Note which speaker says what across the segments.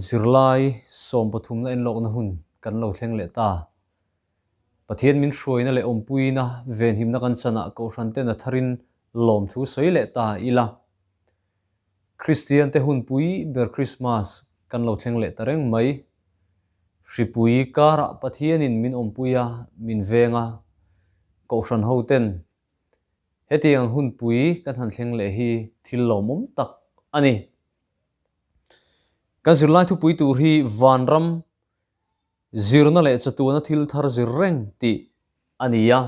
Speaker 1: Zirlai sawmpathumna enlawkna hun kan lo thleng leh ta. Pathian min hruaina leh awmpuina venhimna kan chanah Kohhran ten a tharin lawmthu sawi leh ta ila. Kristian te hunpui ber Krismas kan lo thleng leh ta reng mai. Hripui karah Pathianin min awmpui a, min veng a, Kohhran ho ten hetiang hunpui kan han thleng leh hi thil lawmawm tak a ni. Kan zirlai thupui tur hi vanram zirna leh chatuana thil thar zir reng tih a ni a,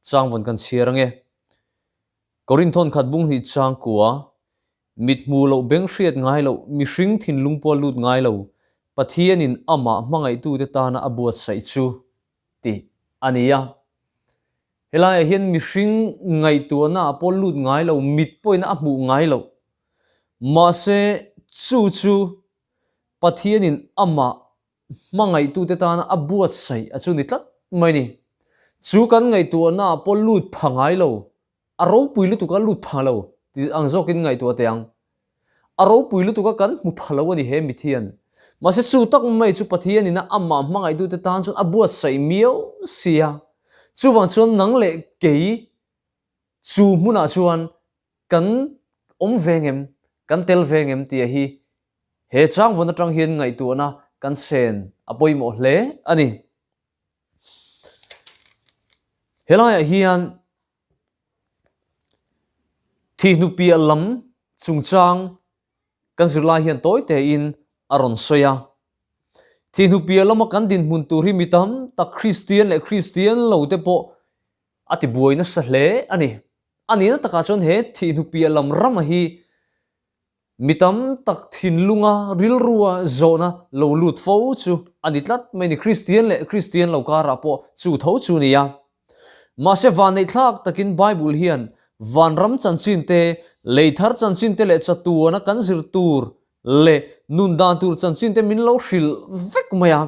Speaker 1: changvawn kan chhiar ange. Korinthon khat bung hnih changkua, mit hmuh loh beng hriat ngai loh, mihring thinlung pawh lut ngai lo, Pathianin amah hmangaihtute tana a buatsaih chu tih a ni a. Helaiah hian mihring ngaihtuahna ah pawh lut ngai lo, mit pawhin a hmuh ngai loh. Mahse, chu chu Pathianin amah hmangaihtute tana a buatsaih a chu ni tlat mai ni. Chu kan ngaihtuahna ah pawh lut pha ngai lo, a ropui lutuk a lut pha lo tih ang zawkin ngaihtuah teh ang. A ropui lutuk a kan hmu pha lo a ni he mithian. Mahse chu tak mai chu Pathianin a amah hmangaihtute tan chuan a buatsaih miau si a. Chuvang chuan nang leh kei chu hmunah chuan kan awm ve ngem, kan tel ve ngem tih hi he changvawn atang hian ngaihtuahna kan sen a pawimawh hle a ni. Helaiah hian Thihnupiah lam chungchang kan zirlai hian tawi tein a rawn sawi a. Thihnupiah lama kan dinhmun tur hi mi tam tak Kristian leh Kristian lo te pawh a ti buai nasa hle a ni. A nihna takah chuan he thihnupiah lam rama hi Mi tam tak thinlunga rilrua zawhna lo lut fo chu a ni tlat mai ni. Kristian leh Kristian lo karah pawh chu tho chu ni a. Mahse vanneihthlak takin Bible hian vanram chanchin te, lei thar chanchin te leh chatuana kan zir tur leh nun dan tur chanchin te min lo hrilh vek mai a.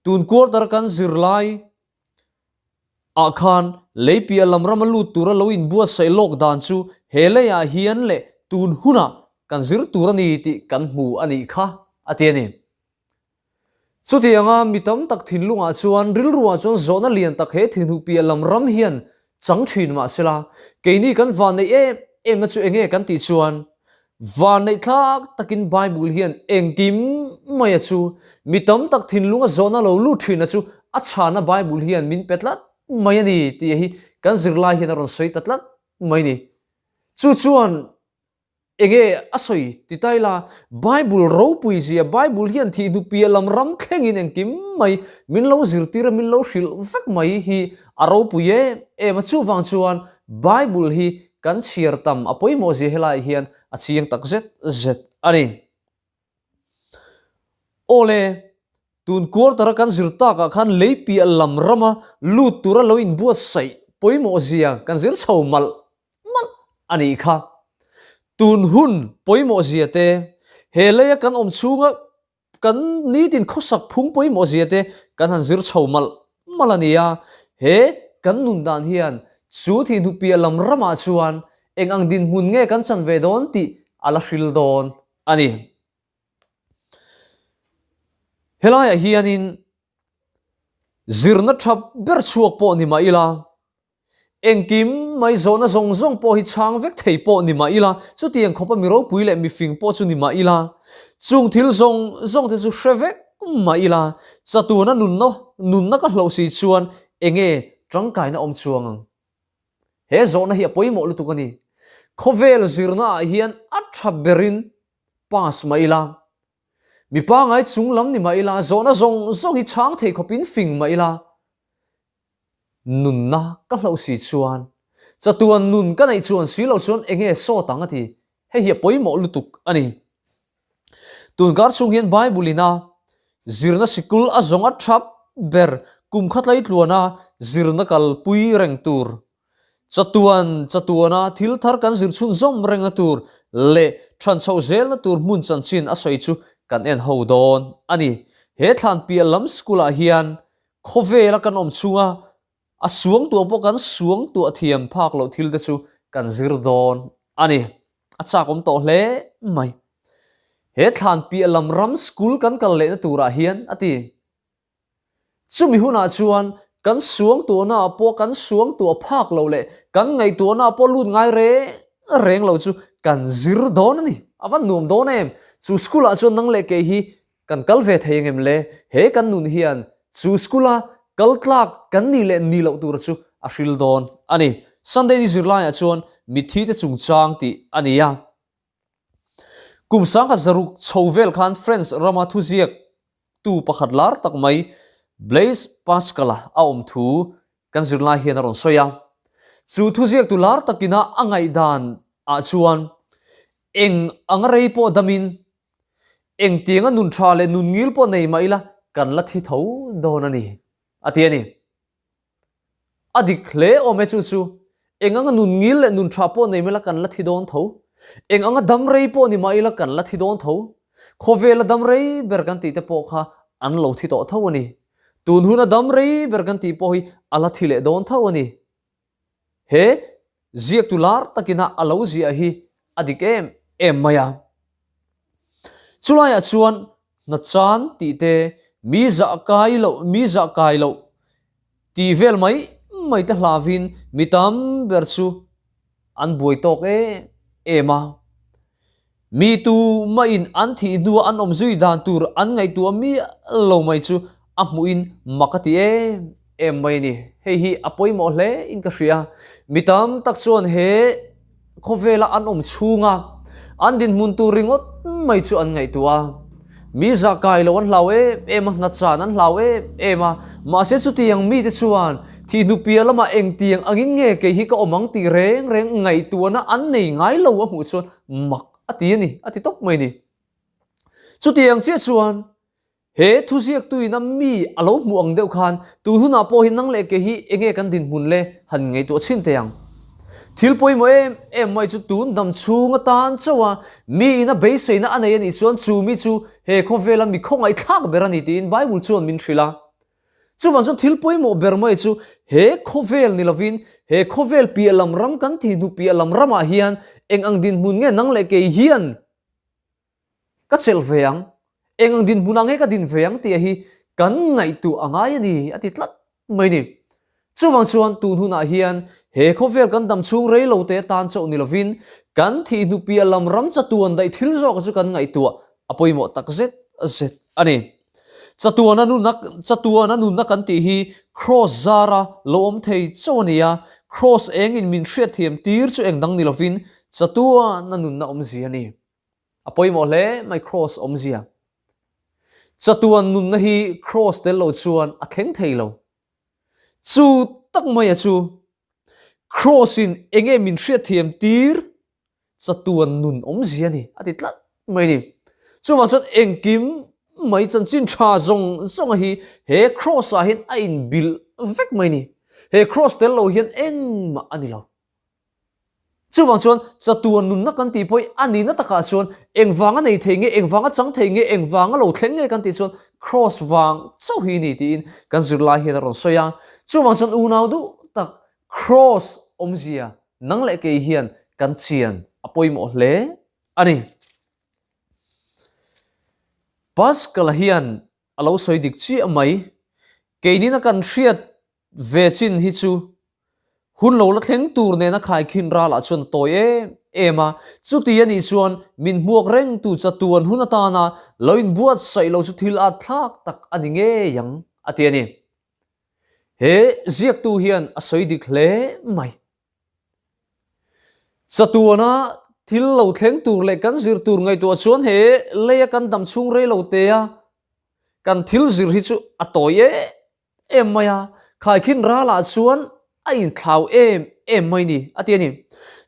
Speaker 1: Tun quarter kan zir lai Ah khan lei piah lam rama lut tura lo inbuatsaih lawk dan chu he leiah hian leh tun hunah kan zir tur a ni tih kan hmu a nih kha, a ti a ni. Chutianga mi tam tak thinlungah chuan rilruah chuan zawhna lian tak he thinhu piah lam ram hian chang thin mah sela, keini kan vanneih em emna chu enge kan tih chuan Vanneihthlak takin Bible hian engkim maia chu mi tam tak thinlunga zawhna lo lut thina chu a chhana Bible hian min pe tlat mai a ni tih hi kan zirlai hian a rawn sawi ta tlat mai ni. Chu chuan enge a sawi ti ta ila Bible ropui zia Bible hian thih hnu piah lam ram thlengin engkim mai min lo zirtir a min lo hrilh vek mai hi a ropui em em a chuvang chuan Bible hi Kan chhiar tam a pawimawh zia helaiah hian a chiang tak zet zet a ni. Awle, tun quarter a kan zir takah khan lei piah lam rama lut tura lo inbuatsaih pawimawh zia kan zir chho malh malh a nih kha. Tun hun pawimawh zia te, he leia kan awm chhunga Kan nitin khawsak phung pawimawh zia te kan han zir chho malh malh a ni a, he kan nun dan hian chu thihnu piah lam ramah chuan eng ang dinhmun nge kan chan ve dawn tih a la hril dawn a ni. Helaiah hianin zirna tha ber chhuak pawh ni mah ila, Engkim mai zawhna zawng zawng pawh hi chhang vek thei pawh ni mah ila, chutiang khawpa mi ropui leh mifing pawh chu ni mah ila, chung thil zawng zawng te chu hre vek mah ila, chatuna nunna nunna ka hloh si chuan enge tangkaina awm chuang ang? He zawhna hi a pawimawh lutuk a ni. Khawvel zirna ah hian a tha berin pass mah ila, mi pangai chung lam ni mah ila, zawhna zawng zawng hi chhang thei khawpin fing mah ila, Nunna ka hloh si chuan, chatuan nun ka neih chuan si lo chuan enge sawt ang a ti. Hei hi a pawimawh lutuk a ni. Tunkar chhung hian Bible ina zirna sikul a zawng a thap ber kum kha tlai tluana zirna kalpui reng tur, chatuan chatuana thil thar kan zir chhunzawm rengna tur leh than chhoh zelna tur hmun chanchin a sawi chu kan en ho dawn a ni. He thlan piah lam school ah hian Khawvela kan awm chhunga a suangtuah pawh kan suangtuah thiam phak loh thil te chu kan zir dawn a ni. A chak awm tawh hle mai. He thlan piah lam ram school kan kal lehna turah hian, a ti. Chumi hunah chuan kan suangtuahna ah pawh kan suangtuah phak lo leh kan ngaihtuahna ah pawh lut ngai reng reng lo chu kan zir dawn a ni. A va nuam dawn em? Chu school ah chuan nang leh kei hi kan kal ve thei angem le? He kan nun hian chu school a kal tlak kan nih leh nih loh tura chu a hril dawn a ni. Sunday ni zirlaiah chuan mitthi te chungchang tih a ni a. Kum sangkhat zaruk chho vel khan French rama thuziak tu pakhat lar tak mai Blaise Pascal-a a awm thu kan zirlai hian a rawn sawi a. Chu thuziaktu lar takina a ngaihdan ah chuan eng anga rei pawh damin engtianga nun tha leh nun ngil pawh nei mah ila kan la thi tho dawn a ni, a ti a ni. A dik hle awm e chu chu. Eng anga nun ngil leh nun tha pawh nei mela kan la thi dawn tho. Eng anga dam rei pawh ni mah ila kan la thi dawn tho. Khawvela dam rei ber kan tih te pawh kha an lo thi tawh tho a ni. Tun huna dam rei ber kan tih pawh hi a la thi leh dawn tho a ni. He ziaktu lar takina a lo ziah hi a dik em em mai a. Chulaiah chuan hna chan tih te, mi zah kai loh, mi zah kai loh tih vel mai mai te hlavin mi tam ber chu an buai tawk em em a. Mi tu mahin an thih hnua an awm zui dan tur an ngaihtuah miah lo mai chu a hmuhin mak a ti em em mai a ni. Hei hi a pawimawh hle in ka hria. Mi tam tak chuan he khawvela an awm chhunga an dinhmun tur ringawt mai chu an ngaihtuah a. Mi zah kai lo an hlau em em a, hna chan an hlau em em a. Mahse chutiang mite chuan thihnu piah lamah engtiang angin nge kei hi ka awm ang tih reng reng ngaihtuahna an nei ngai lo a hmuh chuan mak a ti a ni, a ti tawp mai a ni. Chutiang chiah chuan he thuziaktuina mi a lo hmuh ang deuh khan tun hunah pawh hi nang leh kei hi enge kan dinhmun le han ngaihtuah chhin teh ang. Thil pawimawh em em mai chu tun dam chhung atan chauh a mi ina beiseina a nei a nih chuan chu mi chu he khawvela mi khawngaihthlak ber a ni tiin Bible chuan min hrilh a. Chuvang chuan thil pawimawh ber mai chu he khawvel ni lovin he khawvel piah lam ram kan thih hnu piah lam ramah hian eng ang dinhmun nge nang leh kei hian Ka chelh ve ang, eng ang dinhmun ang he ka din ve ang tih hi kan ngaihtuah a ngai a ni a ti tlat mai ni. Chuvang chuan tun hunah hian he khawvel kan dam chhung rei lo te atan chauh ni lovin kan thih hnu piah lam ram chatuan daih thil zawk chu kan ngaihtuah a pawimawh tak zet zet a ni. Chatuana nunna chatuana nunna kan tih hi Kraws zara lo awm thei chauh a ni a, Kraws engin min hriatthiam tir chu eng dang ni lovin chatuana nunna awmzia a ni. A pawimawh hle mai Kraws awmzia. Chatuan nunna hi Kraws tel lo chuan a thleng thei lo. Chu tak maia chu Kraws in enge min hriatthiam tir chatuan nun awmzia a ni a ti tlat mai a ni. Chuvang chuan engkim mai chanchin tha zawng zawnga hi he Kraws ah hian a inbilh vek mai a ni. He Kraws tel lo hian engmah a ni lo. Chuvang chuan chatuan nunna kan tih pawh hi a nihna takah chuan engvanga nei thei nge, engvanga chang thei nge, engvanga lo thleng nge kan tih chuan Kraws vang chauh hi ni tiin kan zirlai hian a rawn sawi a. Chuvang chuan unau duh tak Kraws awmzia nang leh kei hian kan chian a pawimawh hle a ni. Pascal-a hian a lo sawi dik chiah mai, Keinina kan hriat ve chin hi chu hun lo la thleng tur nena khaikhin ralah chuan a tawi em em a, chuti a nih chuan min hmuak rengtu chatuan hun atana lo inbuatsaih lo chu thil at thlak tak a ni ngei ang a ti a ni. He ziaktu hian a sawi dik hle mai. Chatuana thil lo thleng tur leh kan zir tur ngaihtuah chuan he leia kan dam chhung rei lo te a kan thil zir hi chu a tawi em em mai a, khaikhin ralah chuan a inthlau em em mai ni a ti a ni.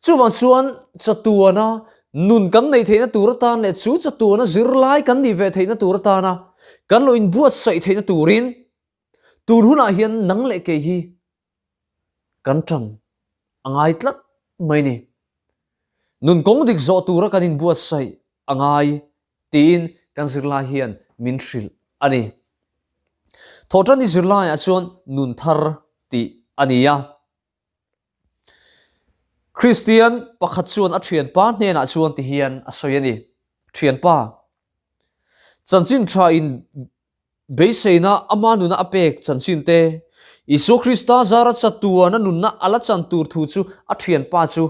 Speaker 1: Chuvang chuan chatuana nun kan neih theihna tur atan leh chu chatuana zirlai kan nih ve theihna tur atana kan lo inbuatsaih theihna turin tun hunah hian nang leh kei hi kan ṭang a ngai tlat mai ni. Nun kawng dik zawh tura kan inbuatsaih a ngai tiin kan zirlai hian min hrilh a ni. Thawhṭanni zirlaiah chuan nun thar tih a ni a. Kristian pakhat chuan a ṭhianpa hnenah chuan ti hian a sawi a ni, Ṭhianpa. Chanchin tha in beiseina ama nuna a pek chanchin te, Isua Krista zara chatuana nunna a la chan tur thu chu a thianpa chu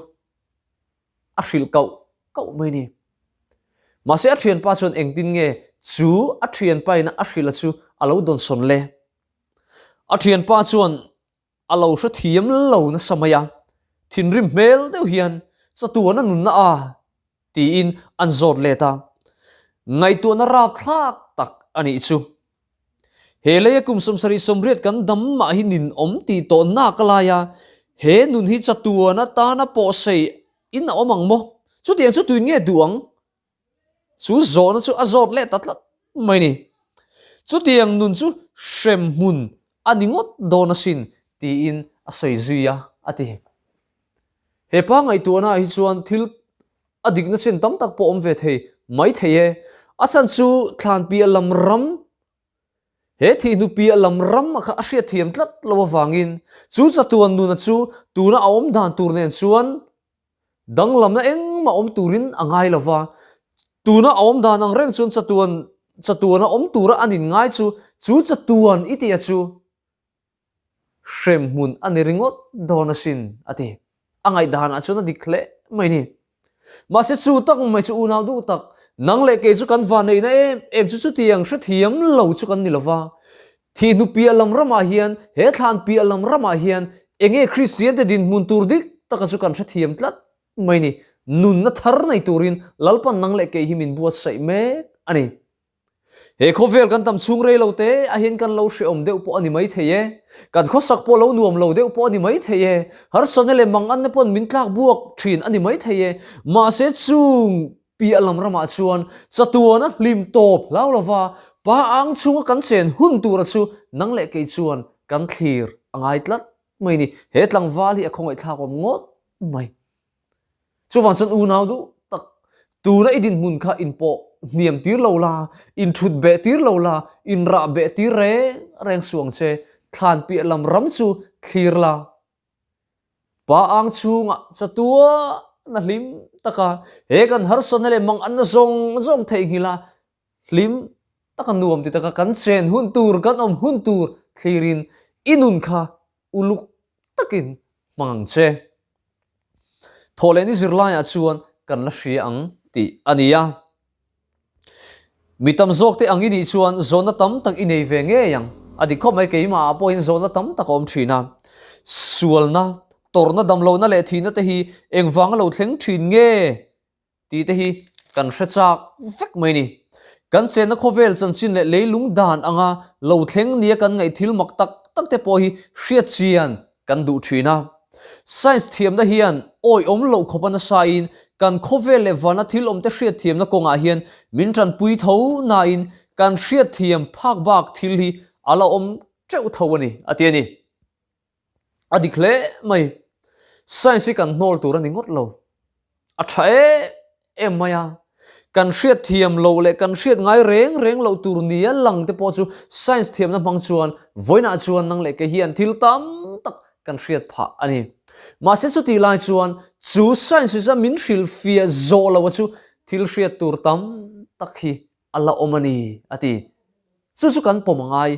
Speaker 1: a hrilh kauh kauh mai ni. Mahse a thianpa chuan engtin nge chu a thianpa ina a hrilh a chu a lo dawnsawn le? A thianpa chuan a lo hrethiam lo nasa mai a, thinrim hmel deuh hian chatuan a nunna a tiin an zawt let a, ngaihtuahna rapthlak tak a nih chu. He leia kum 78 kan dam mah hi nin awm tih tawh nak a lai a, he nun hi chatuan atana pawhsei in a awm ang maw? Chutiang chu tuin nge duh ang? Chu zawhna chu a zawt leh ta tlat mai ni. Chutiang nun chu hrem hmun a ni ngawt dawn asin tiin a sawi zui a, a ti. He pa ngaihtuahna ah hi chuan thil a dikna chin tam tak pawh awm ve thei mai thei e. A chhan chu thlan piah lam ram, he thihnu piah lam ram a kha a hriatthiam tlat lo avangin chu chatuan nuna chu tuna a awm dan tur nen chuan Danglamna engmah awm turin a ngai lo va, tuna a awm dan ang reng chuan chatuan chatuana awm tura an inngai chu chu chatuan i tia chu hremhmun a ni ringawt dawn asin a ti. A ngaihdanah chuan a dik hle mai ni. Mahse chu tak mai chu unau duh tak, nang leh kei chu kan vanneihna em em chu chutiang hrethiam lo chu kan ni lo va, Thihnu piah lam ramah hian, he thlan piah lam ramah hian enge Kristiante dinhmun tur dik taka chu kan hrethiam tlat mai ni. Nunna thar nei turin Lalpan nang leh kei hi min buatsaih mek a ni. He khawvel kan tam chhung rei lo te ah hian kan lo hrehawm deuh pawh a ni mai thei e. Kan khawsak pawh lo nuam lo deuh pawh a ni mai thei e. Harsatna leh manganna pawn min tlak buak thin a ni mai thei e. Mahse chung Piah lam ramah chuan chatuana hlim tawp hlau lova pa ang chhunga kan chen hun tura chu nang leh kei chuan kan thlir a ngai tlat mai ni. He tlangval hi a khawngaihthlak awm ngawt mai. Chuvang chuan unau duh tak, tuna i dinhmun kha inpawh hniam tir lo la, inthut beh tir lo la, inrah beh tir reng reng suang che, thlan piah lam ram chu thlir la. Pa ang chhungah chatuahna hlim taka he kan harsatna leh manganna zawng zawng theihnghilh a, hlim taka nuam ti taka kan chen hun tur, kan awm hun tur thlirin i nun kha uluk takin hmang ang che. Thawhlehni zirlaiah chuan kan la hria ang tih a ni a. Mi tam zawk te ang i nih chuan zawhna tam tak i nei ve ngei ang. A dik khawp mai, keimah ah pawhin zawhna tam tak a awm thin a. Sualna, tawrhna, damlohna leh thihna te hi engvanga lo thleng thin nge tih te hi kan hre chak vek mai ni. Kan chenna khawvel chanchin leh leilung dan anga lo thleng nia kan ngaih thil mak tak tak te pawh hi hriatchian kan duh thin a. Science thiamna hian awihawm loh khawp a nasain kan khawvel leh vana thil awmte hriatthiamna kawngah hian min tanpui tho nain kan hriatthiam phak bak thil hi a la awm teuh tho a ni, a ti a ni. A dik hle mai. Science hi kan hnawl tur a ni ngawt lo. A tha em em mai a, kan hriat thiam loh leh kan hriat ngai reng reng loh tur nia lang te pawh chu science thiamna hmang chuan vawiinah chuan nang leh kei hian thil tam tak kan hriat phah a ni. Mahse chutih lai chuan chu science hi chuan min hrilhfiah zawh loh a chu thil hriat tur tam tak hi a la awm a ni a ti. Chu chu kan pawm a ngai.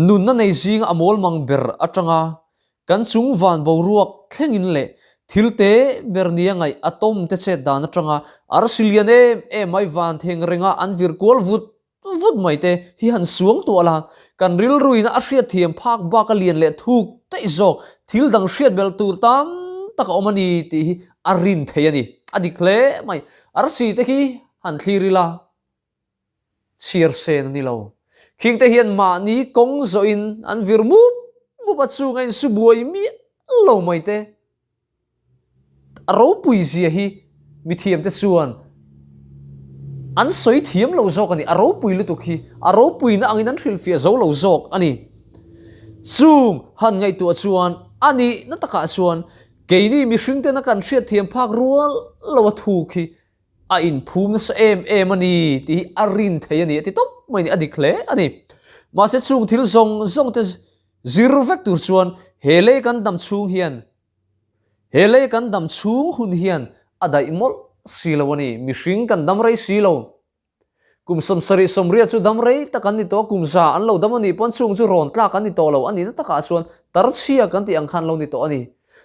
Speaker 1: Nunna nei zinga a mawl mang ber atanga kan chung van boruak thlengin leh thil te ber nia ngaih a tawm te chet dan atanga arsi lian em em mai van theng renga an vir kual vut vut mai te hi han suang tuah la, kan rilruina a hriatthiam phak bak a lian leh thuk daih zawk thil dang hriat belh tur tam tak a awm a ni tih hi a rin thei a ni. A dik hle mai. Arsi te khi han thlir ila. Chhiar sen a ni lo. Khingte hian mahni kawng zawhin an vir mup mup a chunga insu buai miah lo mai te. A ropui zia hi mithiamte chuan an sawi thiam lo zawk a ni. A ropui lutuk hi a ropuina angin an hrilhfiah zo lo zawk a ni. Chung han ngaihtuah chuan a nihna takah chuan keini mihringtena kan hriatthiam phak rual lo a thuk hi a inphum nasa em em a ni tih hi a rin thei a ni a ti tawp mai a ni, a dik hle a ni. Mahse chung thil zawng zawng te zir vek tur chuan he lei kan dam chhung hian, he lei kan dam chhung hun hian a daih mawlh si lo a ni, mihring kan dam rei si lo. Kum 70 80 chu dam rei tak an ni tawh a, kum za an lo dam a nih pawn chung chu rawn tlak an ni tawh lo a nihna takah chuan tarchhia kan tih ang khan lo ni tawh a ni.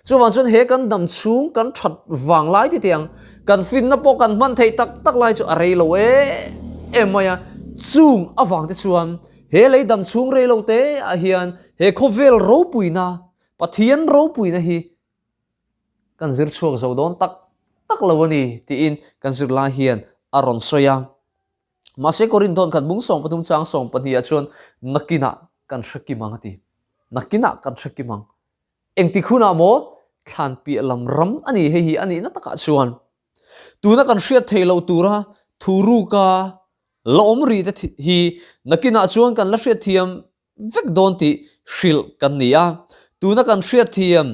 Speaker 1: Chuvang chuan he kan dam chhung kan that vang lai ti teh ang, kan finna pawh kan hman theih tak tak lai chu a rei lo em em mai a. Chung avang te chuan he lei dam chhung rei lo te ah hian he khawvel ropuina, Pathian ropuina hi kan zir chhuak zo dawn tak tak lo a ni tiin kan zirlai hian a rawn sawi a. Mahse Korinth khat bung 13 chang 12 ah chuan nakinah kan hre kim ang a ti. Nakinah kan hre kim ang. Engtik hunah maw thlan piah lam ram a ni hei hi a nihna takah chuan tuna kan hriat theih loh tura thu ruka la awm rih te hi nakinah chuan kan la hriatthiam vek dawn tih hrilh kan ni a. Tuna kan hriatthiam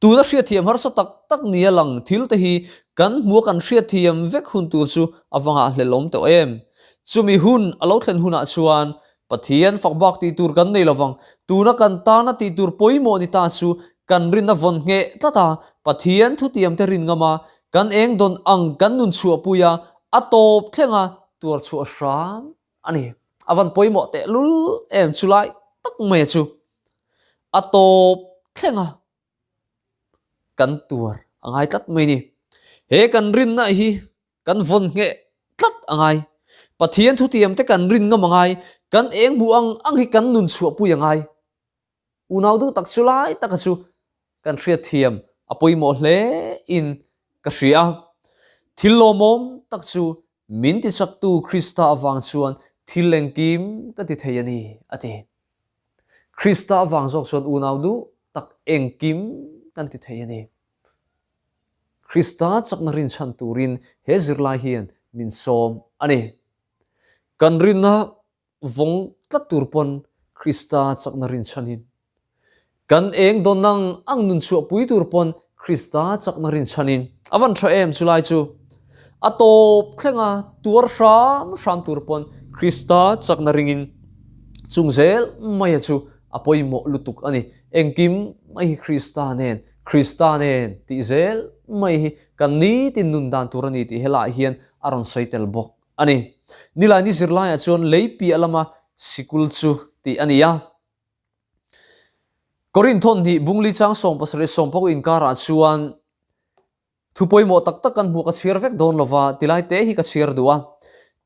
Speaker 1: Tuna hriatthiam harsa tak tak nia lang thil te hi kan hmua kan hriatthiam vek hun tur chu a va nghahhlelh awm tawh em? Chumi hun a lo thlen hunah chuan Pathian fak bak tih tur kan nei lovang. Tuna kan tana tih tur pawimawh ni ta chu kan rinna vawn ngheh tlat a, Pathian thutiam te rin ngam a, kan eng dawn ang kan nun chhuahpui a, a tawp thleng a tuar chhuah hram a ni. A van pawimawh tehlul em chulai tak mai a chu. A tawp thleng a kan tuar a ngai tlat mai ni. He kan rinna hi kan vawn ngheh tlat a ngai. Pathian thutiam te kan rin ngam a ngai. Kan eng hmuh ang ang hi kan nun chhuahpui a ngai. Unau duh tak chu lai taka chu kan hriatthiam a pawimawh hle in ka hria. Thil lawmawm tak chu min tichaktu Krista avang chuan thil engkim ka ti thei a ni, a ti. Krista avang zawk chuan unau duh tak engkim kan ti thei a ni. Krista chakna rinchhan turin he zirlai hian min sawm a ni. Kan rinna vawng tlat tur pawn Krista chakna rinchhanin kan eng dawn ang ang nun chhuahpui tur pawn Krista chakna rinchhanin a van tha em chulai chu a tawp thlenga tuar hram hram tur pawn Krista chakna ringin chung zel maia chu a pawimawh lutuk a ni. Engkim mai hi Krista nen, Krista nen tih zel mai hi kan nitin nun dan tur a ni tih helaiah hian a rawn sawi tel bawk a ni. Nilaini zirlaiah chuan lei piah lama sikul chu tih a ni a. Korinth hnih bungli chang 17 sawmpakua inkarah chuan Thu pawimawh tak tak kan hmuh ka chhiar vek dawn lova tilai te hi ka chhiar duh a.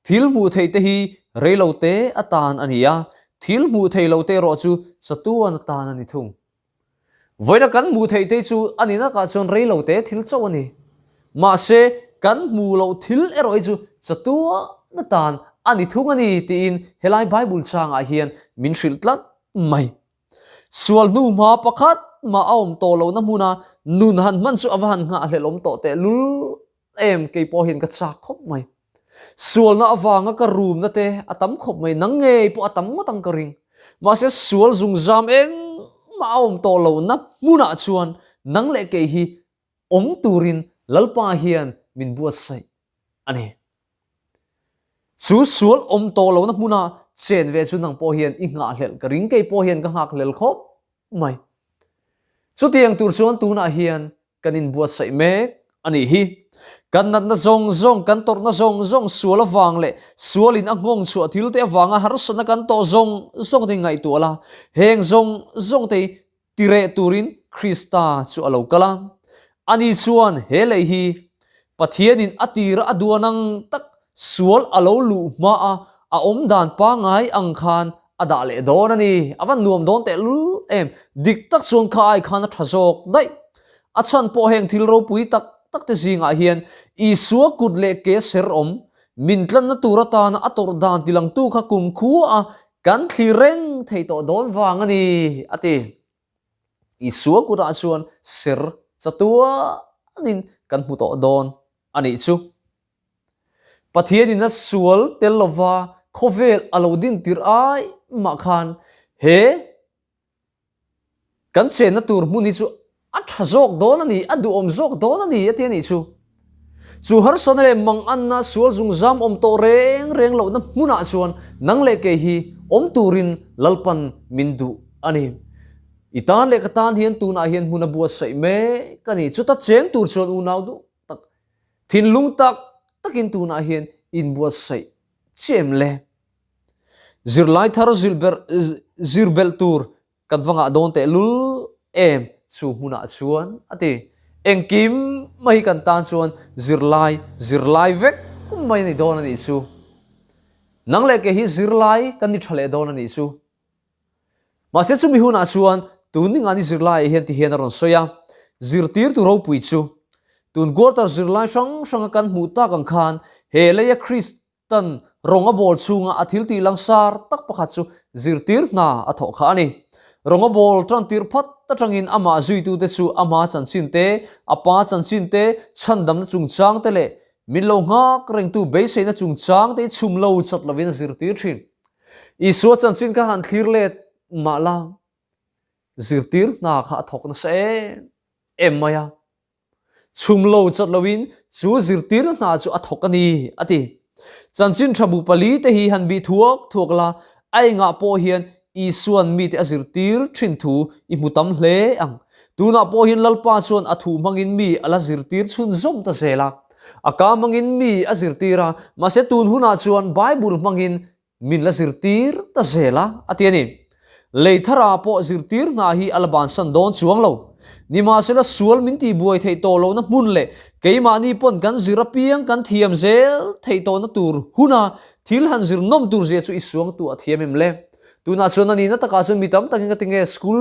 Speaker 1: Thil hmuh theih te hi rei lo te atan a ni a, thil hmuh theih loh te erawh chu chatuan atan a ni thung. Vawiina kan hmuh theih te chu a ni nakah chuan rei lo te thil chauh a ni. Mahse, kan hmuh loh thil erawh hi chu chatuan atan a ni thung a ni tiin helai Bible changah hian min hrilh tlat mai. Sual hnu hma pakhat mah a awm tawh lohna hmuna nun han hman chu a va han nghahhlelh awm tawh tehlul em kei pawh hian ka chak khawp mai. Sualna avanga ka rumna te a tam khawp mai, nang ngei pawh a tam ngawt ang ka ring. Mahse sual zungzam engmah a awm tawh lohna hmunah chuan nang leh kei hi awm turin Lalpa hian min buatsaih a ni. Chu sual awm tawh lohna hmuna chen ve chu nang pawh hian i nghahhlelh ka ring, kei pawh hian ka nghakhlel khawp mai. Chutiang tur chuan tunah hian kan inbuatsaih mek a nih hi. Kan natna zawng zawng, kan tawrhna zawng zawng sual avang leh sualin a nghawng chhuah thil te avanga harsatna kan tawh zawng zawng te ngaihtuah la, heng zawng zawng te Ti reh turin Krista chu a lo kal a. Ani chuan he lei hi Pathianin a tira a duan ang tak sual a lo luh hma a a awm dan pangngai ang khan a dah leh dawn a ni. A van nuam dawn tehlul em. Dik tak chuan kha ai khan a tha zawk daih. A chhan pawh heng thil ropui tak tak te zingah hian Isua kut leh ke ser awm min tlanna tur atana a tawrh dan tilangtu kha kumkhua a Kan thlir reng thei tawh dawn vang a ni, a ti. Isua kutah chuan ser chatuanin kan hmu tawh dawn a nih chu. Pathianin a sual tel lova khawvel a lo din tir ai mah khan he Kan chenna tur hmun hi chu a tha zawk dawn a ni, a duhawm zawk dawn a ni a ti a nih chu. Chu harsatna leh manganna sual zungzam awm tawh reng reng lohna hmunah chuan nang leh kei hi awm turin Lalpan min duh a ni. I tan leh ka tan hian tunah hian hmun a buatsaih mek a ni. Chuta cheng tur chuan unau duh tak, thinlung tak takin tunah hian inbuatsaih chiah em le? Zirlai thar zir belh tur kan va ngah dawn teh lul em chu hmunah chuan a ti. Engkim mai hi kan tan chuan zirlai zirlai vek mai a ni dawn a nih chu. Nang leh kei hi zirlai kan ni tha leh dawn a nih chu. Mahse chumi hunah chuan tun ningani zirlaiah hian ti hian a rawn sawi a, Zirtirtu ropui chu tun quarter zirlai hrang hranga kan hmuh tak ang khan he leia Kristan rawng a bawl chhunga a thil tih langsar tak pakhat chu zirtir hna a thawh kha a ni. Rawng a bawl tantir phat atangin amah zuitute chu ama chanchin te, a pa chanchin te, chhandamna chungchang te leh min lo nghak rengtu beiseina chungchang te hi chhum lo chat lovin a zirtir thin. Isua chanchin kha han thlir let mah la, zirtir hna kha a thawk nasa em em mai a. Chhum lo chat loin chu zirtirna hna chu a thawk a ni, a ti. Chanchin tha bu pali te hi han bih thuak thuak la, a engah pawh hian Isua'n mite a zirtir thin thu i hmu tam hle ang. Tunah pawh hian Lalpa chuan a thu hmangin mi a la zirtir chhunzawm ta zel a. A ka hmangin mi a zirtir a, mahse tun hunah chuan Bible hmangin min la zirtir ta zel a, a ti a ni. Lei thara pawh zirtir hna hi a la bansan dawn chuang lo. Nimahsela sual min tihbuai theih tawh lohna hmun leh keimahni pawn kan zir apiang kan thiam zel theih tawhna tur huna thil han zir nawm tur zia chu i suangtu a thiam em le? Tunah chuan a nihna takah chuan mi tam takin ka ti nge school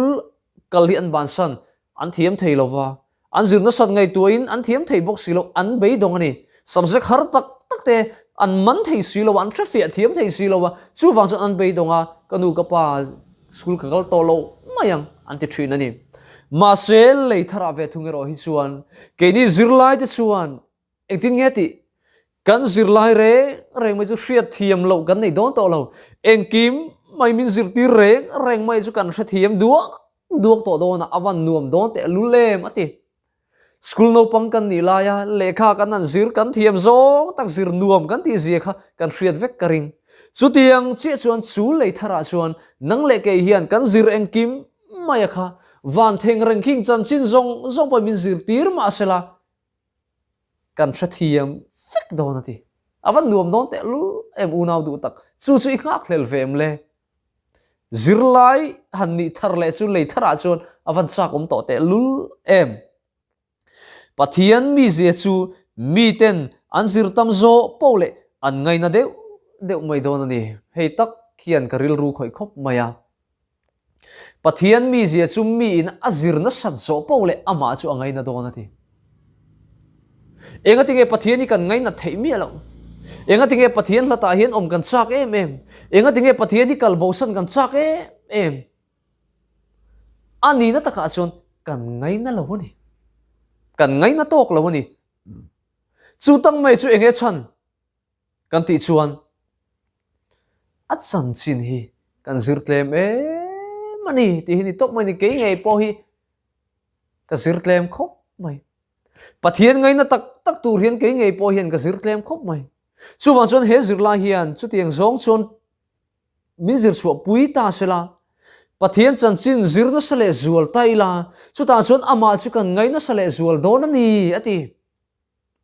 Speaker 1: kal hi an bansan An thiam thei lo va, an zir nasat ngaihtuahin an thiam thei bawk si lo, an beidawng a ni. Subject har tak tak te an man thei si lo a, an hrefiah thiam thei si lo a, chuvang chuan an beidawng a, ka nu ka pa school ka kal tawh lo mai ang an ti thin a ni. Mahse, lei tharah ve thung erawh hi chuan keini zirlai te chuan Engtin nge tih? Kan zirlai reng reng mai chu hriat thiam loh kan nei dawn tawh lo. Engkim mai min zirtir reng reng mai chu kan hrethiam duak duak tawh dawn a, a van nuam dawn teh lul em a ti. School naupang kan nih laia lehkha kan han zir kan thiam zawng tak zir nuam kan tih zia kha kan hriat vek ka ring. Chutiang chiah chuan chu lei tharah chuan nang leh kei hian kan zir engkim mai a kha van theng reng khing chanchin zawng zawng pawhin min zirtir mahsela Kan hrethiam vek dawn a ti. A va nuam dawn teh lul em unau duh tak. Chu chu i nghak hlel ve em le? Zirlai han nih thar leh chu lei tharah chuan a van chak awm tawh teh lul em? Pathian mizia chu miten an zir tam zawh poh leh an ngaina deuh deuh mai dawn a ni. Hei tak hian ka rilru khawih khawp mai a. Pathian mizia chu miin a zir nasat zawh poh leh amah chu a ngaina dawn a ti. Enga tinge Pathian hi kan ngainat theih miah loh? Enga tinge Pathian hlatah hian awm kan chak em em? Enga tinge Pathian hi kal bosan kan chak em em? A nihna takah chuan kan ngaina lo a ni. Kan ngaina tawk lo a ni. Chu tang mai chu enge chhan? Kan tih chuan a chanchin hi kan zir tlem em a ni tih hi ni tawp mai ni kei ngei pawh hi ka zir tlem khawp mai. Pathian ngaina tak tak tur hian kei ngei pawh hian ka zir tlem khawp mai. Chuvang chuan he zirlai hian chutiang zawng chuan min zir chhuah pui ta se la, Pathian chanchin zir nasa leh zual ta ila, chutah chuan amah chu kan ngai nasa leh zual dawn a ni a ti.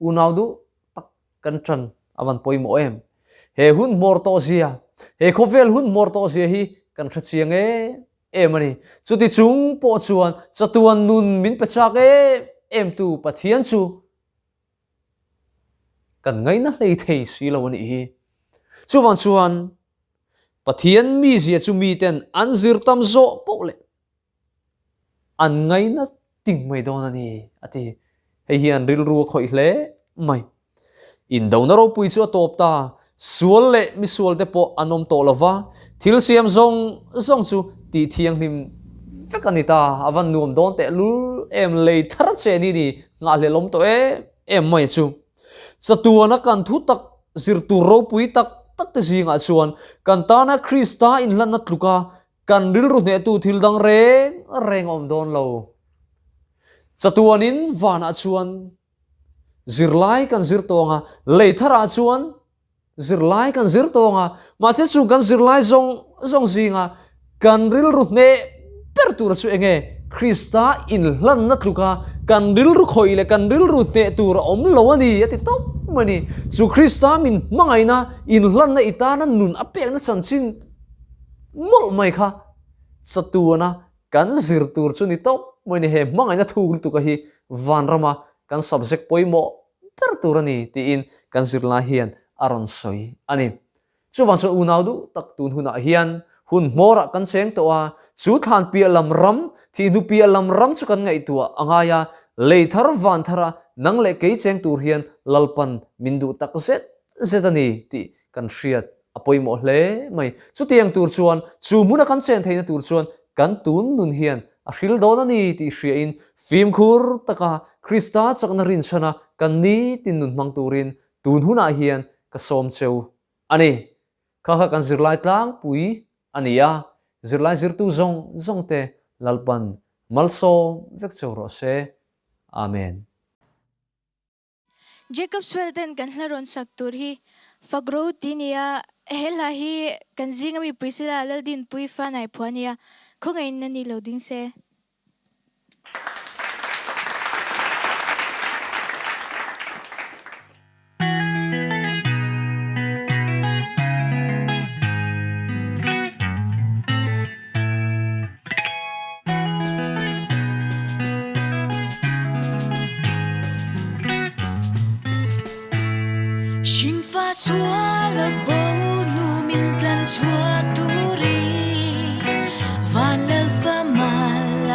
Speaker 1: Unau duh tak kan ṭan a van pawimawh em? He hun hmawr tawh zia, he khawvel hun hmawr tawh zia hi kan hre chiang em em a ni. Chuti chung pawh chuan chatuan nun min pe chak em em tu Pathian chu kan ngaina hlei thei si lo a nih hi. Chuvang chuan Pathian mizia chu miten an zir tam zawh poh leh An ngaina ting mai dawn a ni, a ti. Hei hian rilru a khawih hle mai. Indona ropui chu a tawp ta, sual leh misualte pawh an awm tawh lo va, thil siam zawng zawng chu tih thianghlim vek a ni ta. A van nuam dawn teh lul em, lei thar che ni ni nghahhlelh awm tawh em em mai chu. Chatuana kan thu tak zir tur ropui tak tak te zingah chuan kan tana Krista inhlanna tluka Kan rilru hnehtu thil dang reng reng a awm dawn lo. Chatuanin vanah chuan zirlai kan zir tawng a, lei tharah chuan zirlai kan zir tawng a, mahse chu kan zirlai zawng zawng zinga kan rilru hneh ber tura chu enge? Krista inhlanna tluka kan rilru khawih leh kan rilru hneh tur a awm lo a ni a ti tawp mai ni. Chu Krista min hmangaihna, inhlanna i tana nun a pekna chanchin mawlh mai kha chatuana kan zir tur chu ni tawp mai ni. He hmangaihna thuk lutuka hi vanrama kan subject pawimawh ber tur a ni tiin kan zirlai hian a rawn sawi a ni. Chuvang chuan unau duh tak tun hunah hian hun hmawrah kan cheng tawh a, chu thlan piah lam ram, thihnu piah lam ram chu kan ngaihtuah a ngai a, lei thar van thara nang leh kei cheng tur hian Lalpan min duh tak zet zet a ni tih kan hriat a pawimawh hle mai. Chutiang tur chuan chu hmuna kan chen theihna tur chuan kan tun nun hian a hril dawn a ni tih hriain fimkhur taka Krista chakna rinchhana kan nitin nun hmang turin Tun hunah hian ka sawm cheu a ni. Kha kha kan zirlai tlangpui a ni a, zirlai zirtu zawng zawng te Lalpan malsawm vek cheu rawh se. Amen.
Speaker 2: Jacob Swell ten kan hla rawn sak tur hi fak ro ti nia, he hla hi kan zinga mi Priscilla Laldinpuii fanai phuah a nia, khawngaihin a ni lo ding se.
Speaker 3: Hringfa sual a bo hnu min tlan chhuah turin Van Lalfa mal.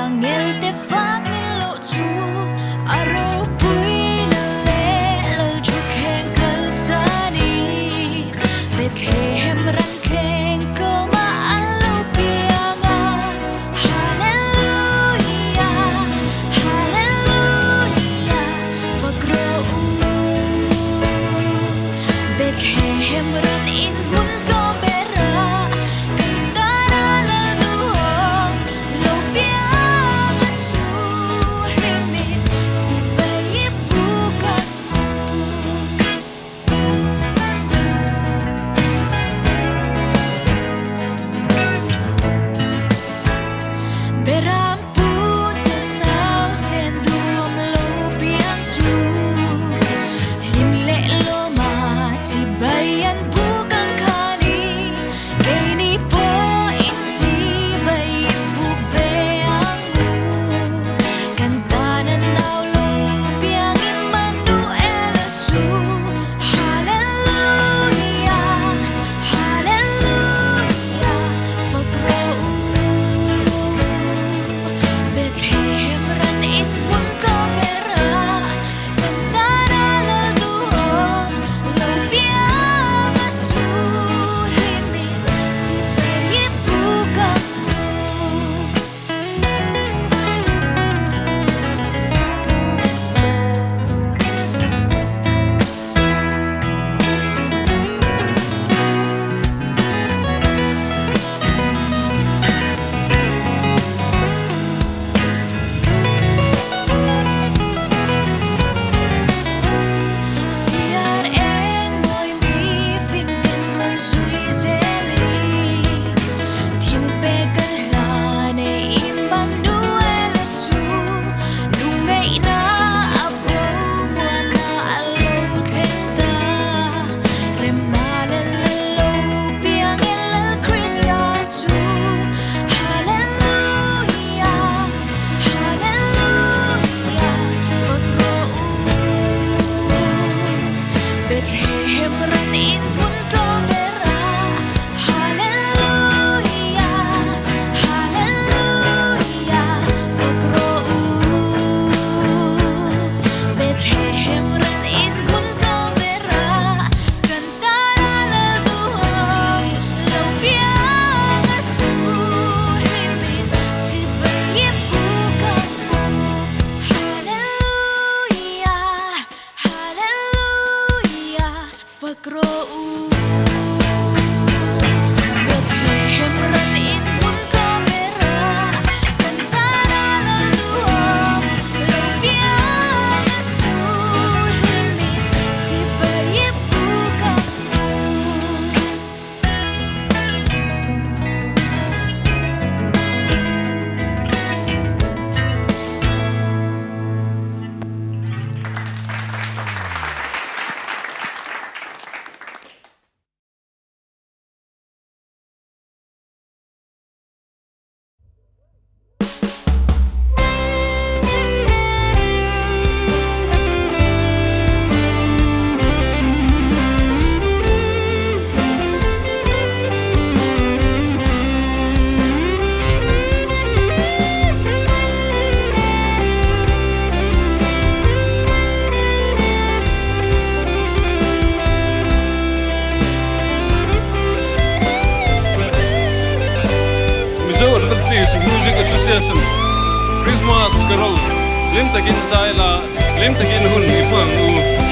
Speaker 4: Baptist Music Association Christmas Carol hlim takin zai la, hlim takin hun i hmang u.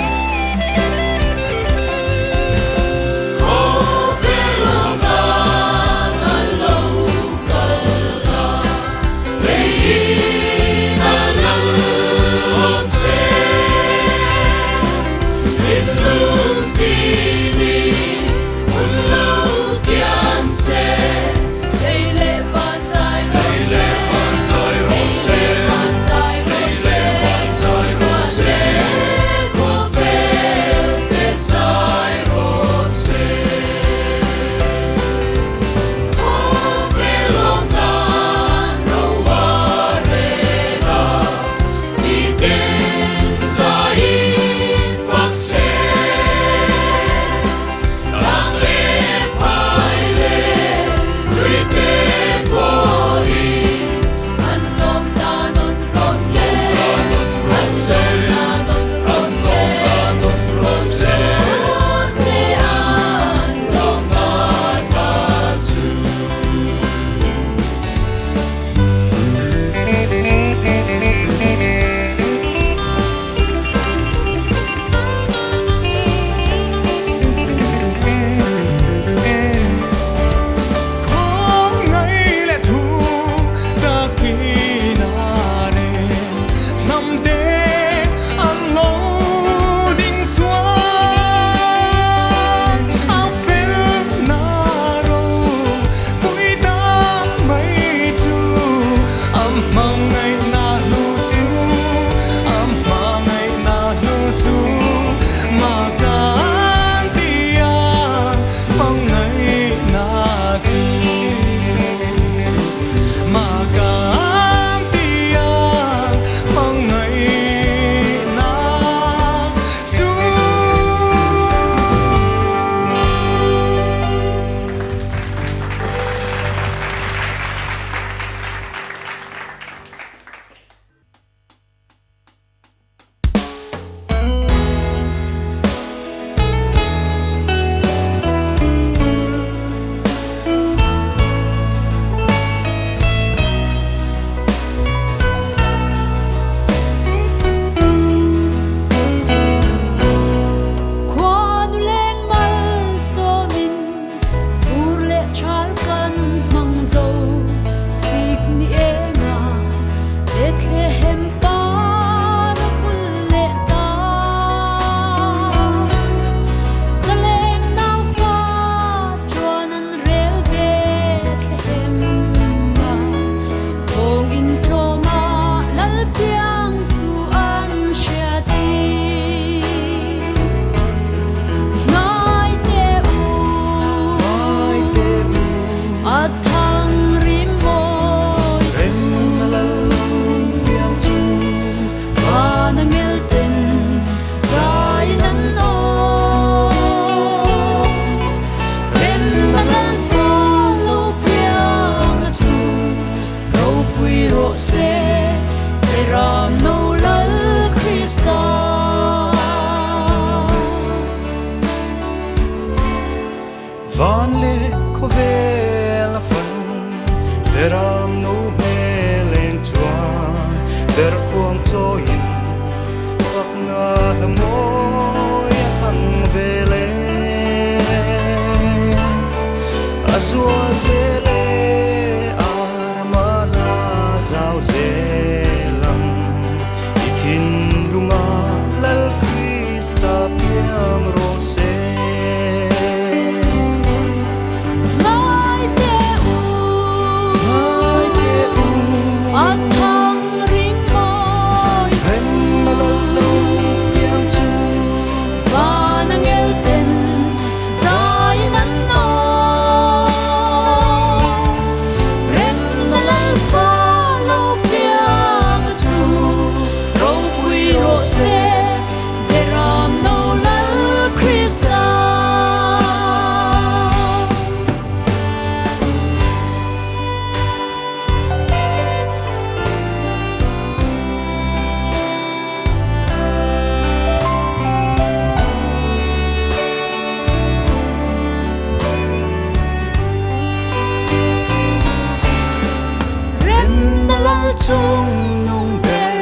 Speaker 3: chung nung ber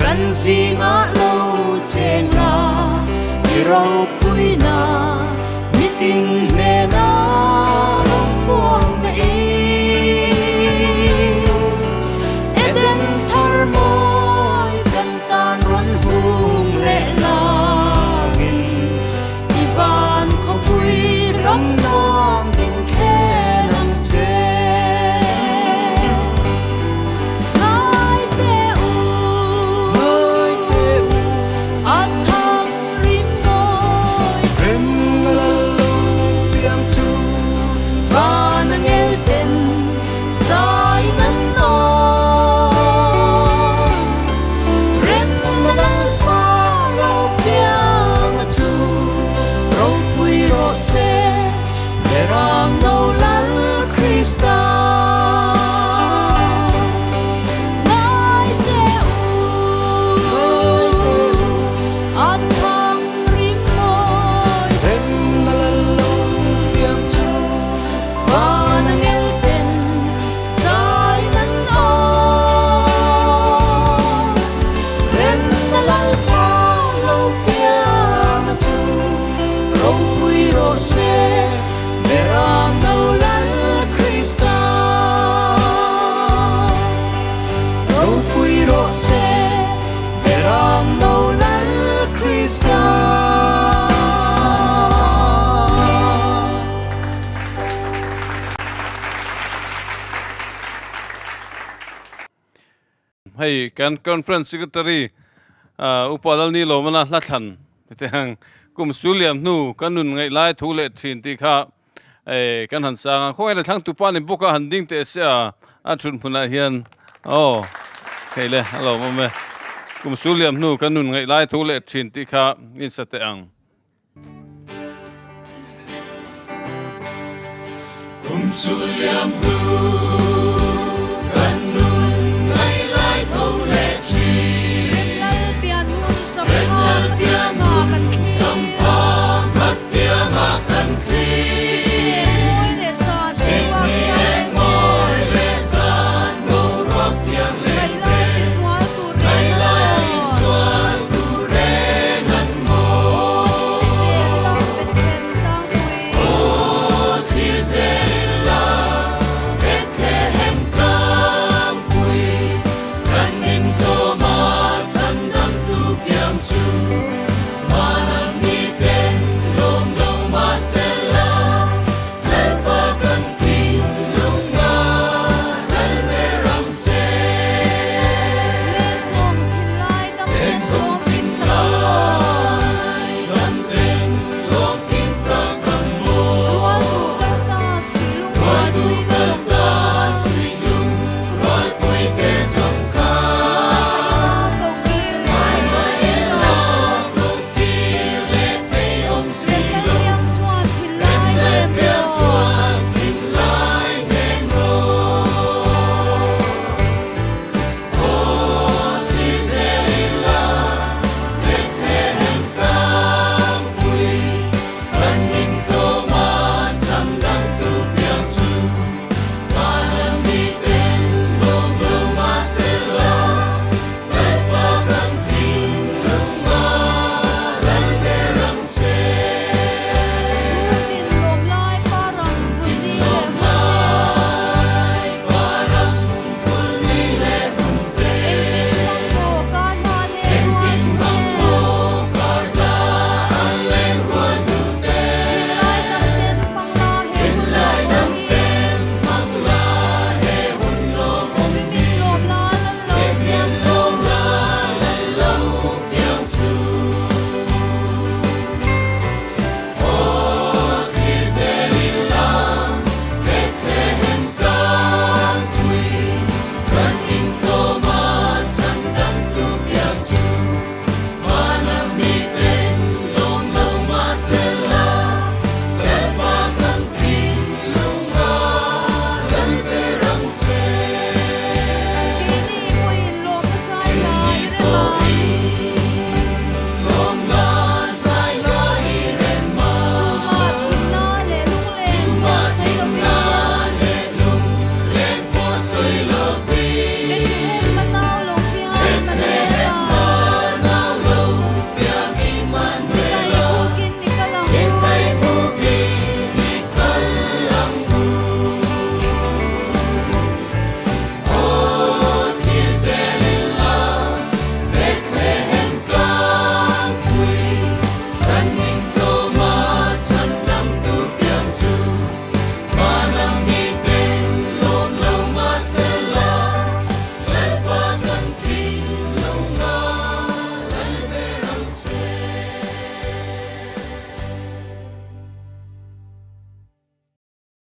Speaker 3: kan zingah lo cheng la i ropuina mitin hnena rawn puang na i Eden thar mawi kan tan rawn hung leh langin I van khawpui ram nuam min thlen ang che. Ngai teh u, ngai teh u, a thang rim mawi. Rem na lal lo piang chu van a ngel ten zai nan aw. Rem na lal fa lo piang a chu ropui rawh se Beram no lal Krista. Ngai teh u, ngai teh u, a thang rim mawi. Rem na lal lo piang chu van a ngel ten zai nan aw. Rem na lal fa lo piang a chu ropui rawh se Beram no lal Krista. Ropui rawh se Beram no lal Krista.
Speaker 4: Hei kan Conference Secretary Upa Lalni Lawmana hla thlan ti ang kum su liam hnu ka nun ngaih lai thu leh thin tih kha kan han sang a, khawngaih la thlang tupa ni bawk a han ding teh se a, a thut hmunah hian aw hei le a lawm awm e, kum su liam hnu ka nun ngaih lai thu leh thin tih kha insa teh ang.
Speaker 3: Kum su liam hnu.